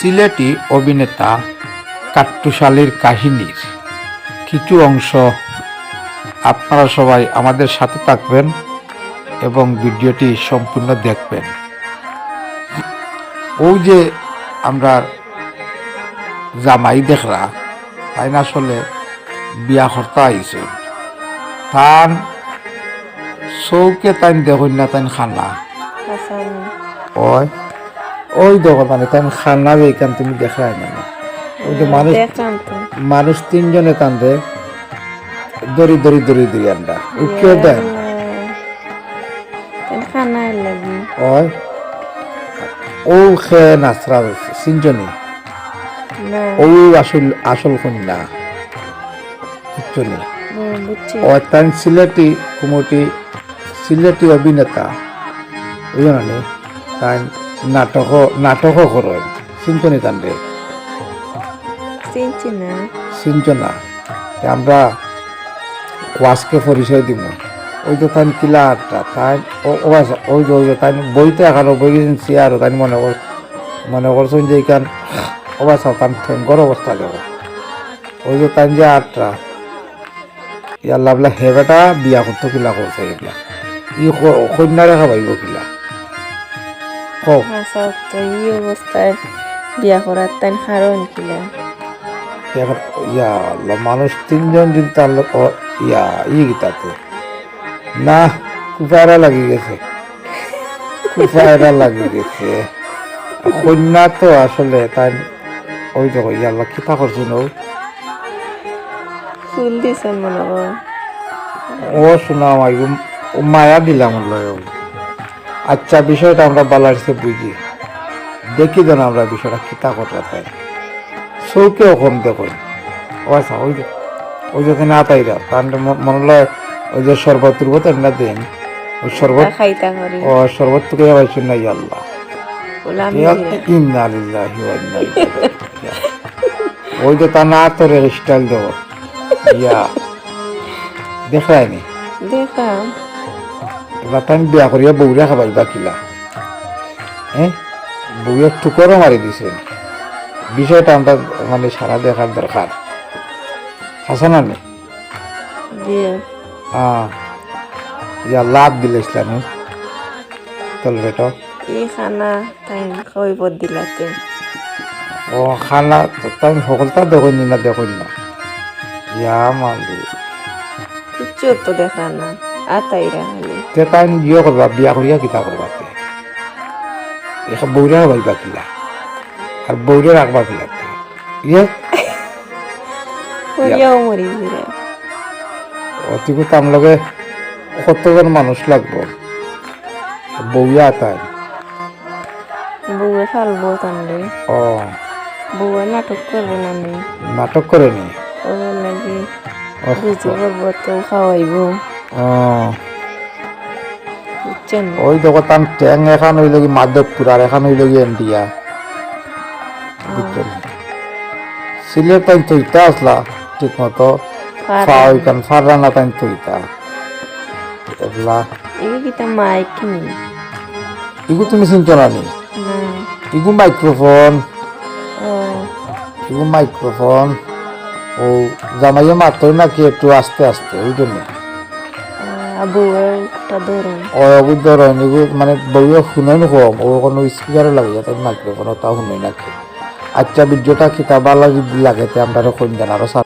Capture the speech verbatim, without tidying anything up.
সিলেটি অভিনেতা কাট্টুশ আলীর কাহিনীর কিছু অংশ। আপনারা সবাই আমাদের সাথে থাকবেন এবং ভিডিওটি সম্পূর্ণ দেখবেন। ওই যে আমরা জামাই দেখরা, তাইন আসলে বিয়া করতা আইছইন। তান চউখে তাইন দেখইন না, তাইন কানা। হাছানি। ওই, ওই দেখো, মানে, তাইন কানা যেখান তুমি দেখরায় না। ওই যে মানুষ, দেখলাম তো। মানুষ তিনজনে তানরে দড়ি, দড়ি, দড়ি, দড়ি আনরা। উকিও দেন। তাইন কানা এর লাগি। ওই, ও খে নাসরা চিনছনি? না। ও আসল, আসল কইন্যা। বুঝছো নি? হুম, বুঝছি। ও তাইন সিলেটি কুমুটি, সিলেটি অভিনেতা, বুঝছো না নি? তাইন নাটকও, নাটকও করইন, চিনছো নি তানরে? চিনছি না। চিনছো না? তে আমরা ওয়াজকে পরিচয় দিমু। ওই যে তাইন কিলা আটরা, তাইন ও, ও বাস, ওই যে, ওই যে তাইন বইতে এখানো বই গেছেন চেয়ারও, তাইন মনে কর, মনে করছেন যে এখান, ও বাস, তান ঠেঙ্গর অবস্থা দেখো। ওই যে তাইন যে আটরা, ইয়াল্লা, বলা হে বেটা বিয়া করতো কিলা করছে এগুলা। ই ক-, কইন্যারে খাবাইবো কিলা? কও। আচ্ছা, তো এই অবস্থায় বিয়া করার তাইন কারণ কিলা? এখন, ইয়া আল্লাহ, মানুষ তিনজন যদি তার লোক, ও, ইয়া, ই গীতাতে। না, কুফায়রা লাগি গেছে। কুফায়রা লাগি গেছে। কইন্যা তো আসলে তাইন ওই দেখো, ইয়াল্লা, কিতা করছইন ও? ফুল দিছইন মনে হয়। ও শোনা, আমার ও মায়া দিলাম ওর লগে। আচ্ছা, বিষয়টা আমরা বালাইছে বুঝি। দেখি যেন আমরা বিষয়টা কিতা কররা তাইন। চউখেও কম দেখইন। ও আচ্ছা, ওই যে, ওই যে ওখানে আতাইরা, তার ম-, মনে হয় ওই যে শরবত টরবত এমনা দেন। ওই শরবত, খাইতা করি। ও শরবত তো খাইয়া পাইছইন না, ইয়াল্লা। ওলা আমি ইয়া, দিলাম। ইন্না লিল্লাহি ওয়া ইন্না ইলাইহি রাজিউন। ওই যে তান আতরের style দেখো। ইয়া। দেখরায়নি? দেখলাম। এবার তাইন বিয়া করিয়া বউরে খাবাইবা কিলা? হ্যাঁ? বউয়ে ঠুকরও মারি দিছে। বিষয়টা আমরা মানে সারা দেখার দরকার। হাছা না নি? জি। হ্যাঁ। ইয়া লাভ দিলে ইসলাম, তল বেটা। ই কানা তাইন কইব দিলাতে। ও কানা, তাইন হকলতা দেখইন না, দেখইন না। ইয়া মালি। কিচ্ছু তো দেখরা না, আতাইরা খালি। তে তাইন ইয়ে করবা, বিয়া করিয়া কিতা করবা তে? এখন বউরে খাবাইবা কিলা? আর বউরে রাখবা কিলা তে? ইয়ে? মরিয়াও মরি গেলে। অতিগু তার লগে কতজন মানুষ লাগবো? বউয়া তাই। বউয়ে ফালবো তানরে। ও। বউয়ে নাটক করবো না নি? নাটক করে নি? ও লাগি। ও। বুঝে পারবো তো খাওয়াইবো। ও। বুঝছেন? ওই দেখো, তান ট্যাং এখান অইল কি মাধবপুর, আর এখান অইল কি ইন্ডিয়া। বুঝছেন? সিলেট তাইন থইতা আসলা ঠিক মতো, ফাররা। ফা ওইখান ফাররা না তাইন থইতা। এবলা। এই কিতা মাইক নি? ইগু তুমি চিনতো না নি? না। ইগু মাইক্রোফোন। ও। ইগু মাইক্রোফোন। ও জামাইয়ে মাততো না কি একটু আস্তে আস্তে, ওই জন্য। আহ, বউয়ে একটা ধরন। ও, ওই ধরন, এগু মানে বউয়ে হুনইন কম, ও কোনো স্পিকারে লাগাইয়া তাই মাইক্রোফোন, ওটা হুনই না কি। আচ্ছা, ভিডিওটা কিতা ভালা যদি লাগে, তে আমরারে কইন যেন, আরো